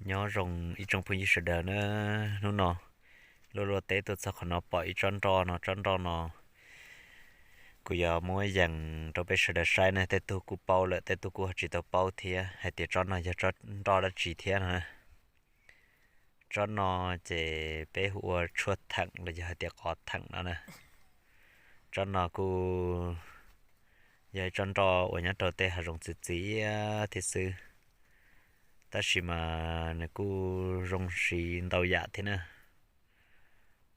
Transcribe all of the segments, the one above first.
Nyob zoo ib tsoom phooj ywg sawv daws na, hnub no luaj luaj teb tuaj txog qhov no pom ib tsob nroj no, tsob nroj no kuv yuav muab yees rau peb sawv daws saib na. Tej tug kuj paub lawm, tej tug kuj ho tsis tau paub thiab hais tias tsob no yog tsob nroj dab tsi thiab no. Tsob no ces peb hu ua tshuaj theem los yog hais tias qos theem no na. Tsob no kuj yog ib tsob nroj uas nyob rau tej hav zoov txiv txiv thiab xwb, tab sis mas nws kuj zoo siv ntau yam thiab na.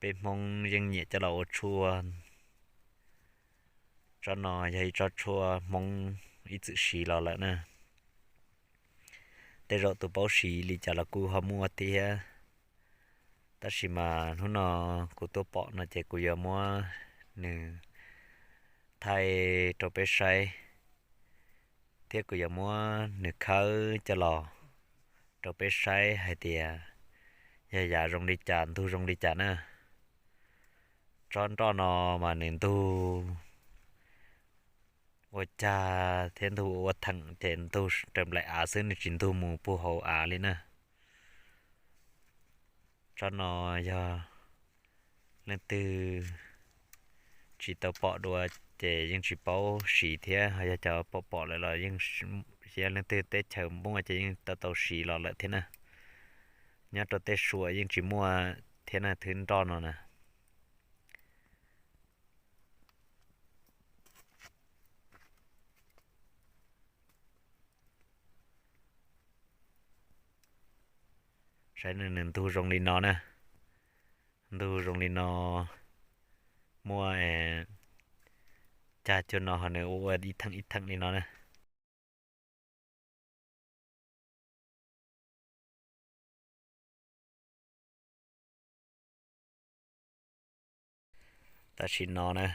Peb Hmoob yeej nyiam coj los ua tshuaj. Tsob no yog ib tsob tshuaj Hmoob ib txwm siv los lawm na. Tej zaum tus paub siv li cas los kuj ho muaj thiab, tab sis mas hnub no kuv tuaj pom no ces kuv yuav muab nws thaij rau peb saib, thiab kuv yuav muab nws khawb coj los rau peb saib hais tias yog yam zoo li cas, ntug zoo li cas na. Tsob nroj no mas nws ntug ua cag thiab ntug ua theem ces ntug raws nplaim av xwb, nws tsis ntug mus puag hauv av li na. Tsob no yog leej twg tsis tau pom dua ces yeej tsis paub siv thiab, ho yog cov pom pom lawm los yeej, yog leej twg teb chaws muaj ces yeej tau tau siv los lawm thiab na. Nyob rau tej sua yeej tsis muaj thiab na, thwb nroj no na. Saib nws ntug zoo li no na, ntug zoo li no, muaj cag cuag no ho nws ua ib theem ib theem li no na. Tam sim no na,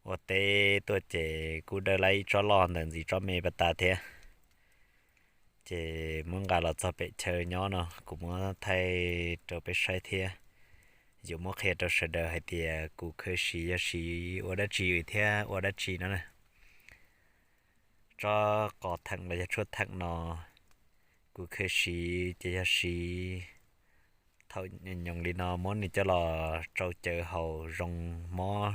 ua teb tuaj ces kuj dawb lab ib tsob loj ntawm ntxiv tsob me pas tas thiab. Ces muab nqa los txog pem chaw nyob no kuv muab thaij rau peb saib thiab yuav muab qhia rau sawv daws hais tias kuv khaws siv yog siv ua dab tsi thiab ua dab tsi no na. Tsob qos theem los yog tshuaj theem no kuv khaws siv ces yog siv thaum nyoos li no muab nws coj los tsau cawv haus zoo mob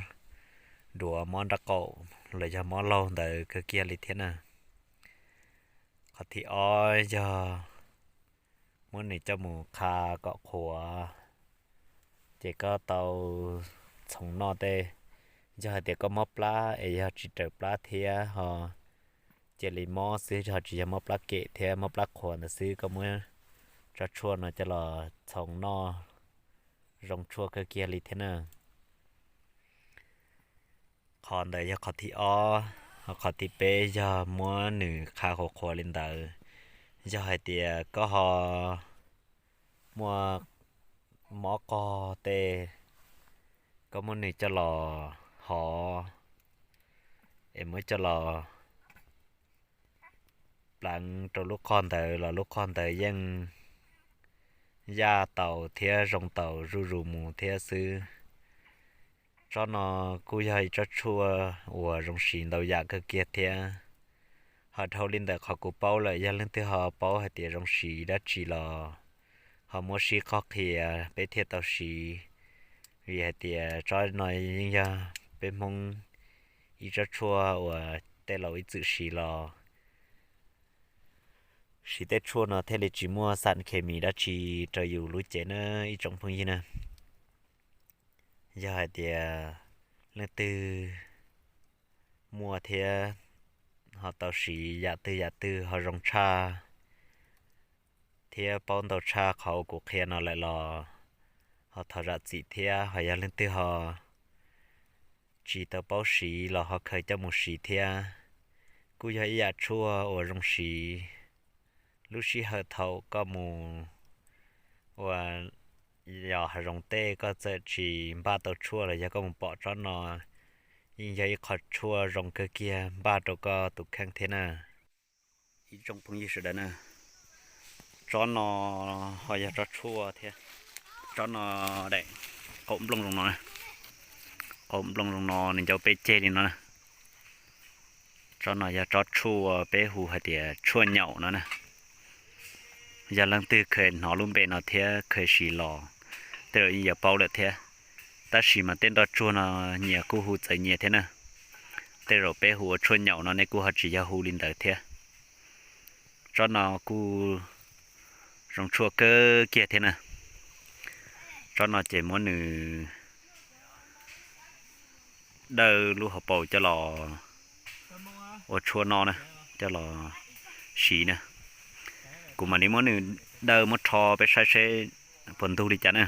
duav mob nrab qaum los yog mob laug ntawd kawg kiag li thiab na. Qhov thib ob yog muab nws coj mus qha kom qhuav, ces koj tau txhoov noj tej. Yog hais tias koj mob plab es yog tsis raws plab thiab ho cia li mob xwb ho tsis yog mob plab kem thiab mob plab qhuav ntawd xwb, koj muab tsob tshuaj no coj los txhoov noj zoo tshuaj kawg kiag li thiab na. Qhov ntawd yog qhov thib ob, ho qhov thib peb yog muab nws qha qhuav qhuav li ntawd. Yog hais tias koj ho muaj mob qog tej, koj muab nws coj los hov es muab coj los pleev rau lub qog ntawd los lub qog ntawd yeej yaj tau thiab zoo tau zuj zus mus thiab xwb. Tsob no kuj yog ib tsob tshuaj uas zoo siv ntau yam kawg kiag thiab. Ho dhau li ntawm qhov kuv paub lawm, yog leej twg ho paub hais tias zoo siv dab tsi los ho muab sib qog qhia peb thiaj tau siv, vim hais tias tsob no yeej yog peb Hmoob ib tsob tshuaj uas tej laus ib txwm siv los. Siv tej tshuaj no thiaj li tsis muaj xam khes mis dab tsi rau yus lub cev na ib tsoom phooj ywg na. Yog hais tias leej twg muaj thiab ho tau siv yam twg yam twg ho zoo tshaj thiab paub ntau tshaj qhov uas kuv qhia no lawm los ho thov zam txim thiab. Ho yog leej twg ho tsis tau paub siv los ho khaws coj mus siv thiab. Kuj yog ib yam tshuaj uas zoo siv lub sij hawm thaum koj mus ua yos hav zoov tej, koj txawm tsis npaj tau tshuaj los yog koj mus pom tsob no, yeej yog ib qho tshuaj zoo kawg kiag npaj rau koj tus kheej thiab na. Ib tsoom phooj ywg sawv daws na, tsob no ho yog tsob tshuaj thiab. Tsob no daim qaum nplooj zoo no, qaum nplooj zoo no nws ncau peb ceg li no na. Tsob no yog tsob tshuaj peb hu hais tias tshuaj nyaum no na. Yog leej twg kheev hnov lub npe no thiab kheev siv los, tej zaum yeej yuav paub lawm thiab. Tab sis mas tej nroj tsuag no nyias kuj hu txawv nyias thiab na. Tej zaum peb hu ua tshuaj nyaum no nej kuj ho tsis yog hu li ntawd thiab. Tsob no kuj zoo tshuaj kawg kiag thiab na. Tsob no ces muab nws dawj lub hauv paus coj los ua tshuaj no na, coj los siv na. Kuv mam li muab nws dawj muab rho peb saib seb puas ntug li cas na.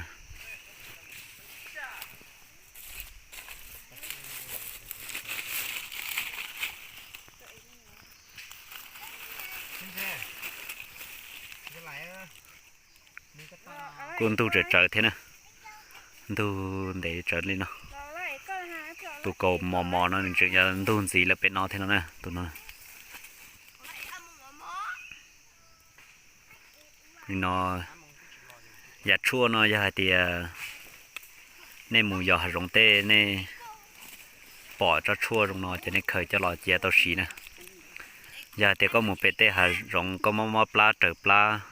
Kuj ntug tsawv tsawv thiab na, ntug ntev tsawv li no. Tus kaus mos mos no nws tseem yuav ntug ntxiv lawm pem no thiab no na, tus no. Li no, yam tshuaj no yog hais tias nej mus yos hav zoov tej nej pom tsob tshuaj zoo no ces nej khaws coj los cia tau siv na. Yog hais tias koj mus pem tej hav zoov koj mob mob plab raws plab,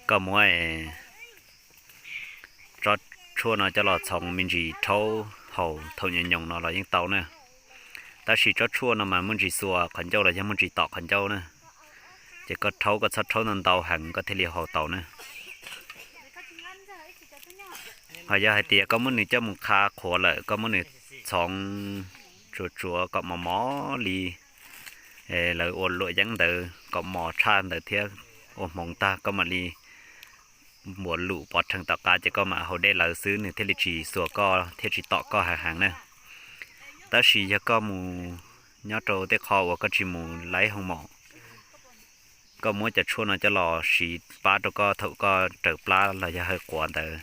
koj muab tsob tshuaj no coj los txhoov me ntsis rhaub haus thaum nyoos nyoos no los yeej tau na. Tab sis tsob tshuaj no mas muaj ntsis xuas qhov ncauj los yog muaj ntsis tom qhov ncauj na. Ces koj rhaub koj txhob rhaub ntau ntau heev koj thiaj li haus tau na. Ho yog hais tias koj muab nws coj mus qha qhuav lawm koj muab nws txhoov tsuav tsuav kom mos mos li lawv ua luam yeeb ntawd kom mos tshaj ntawd thiab ua hmoov tag koj mam li npuav lum pov rhees tom qab ces koj mam haus dej lawv xwb nws thiaj li tsis xuas koj thiab tsis tom koj heev heev na. Tab sis yog koj mus nyob rau tej qho uas koj tsis mus laib hoo maum, koj muab cov tshuaj no coj los siv pab rau koj thaum koj raws plab los yog hawm quav ntawd,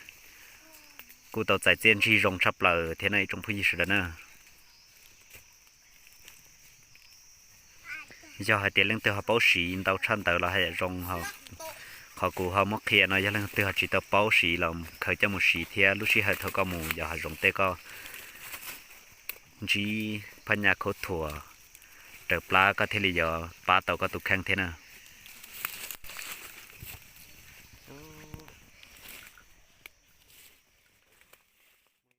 kuj tau txais txiaj ntsig zoo tshaj plaws thiab no ib tsoom phooj ywg sawv daws na. Yog hais tias leej twg ho paub siv ntau tshaj ntawd los haj yam zoo, qhov kuv ho muab qhia no yog leej twg ho tsis tau paub siv los khaws coj mus siv thiab lub sij hawm thaum koj mus yos hav zoov tej koj ntsib phab nyaj khaub thuas raws plab koj thiaj li yuav pab tau koj tus kheej thiab na.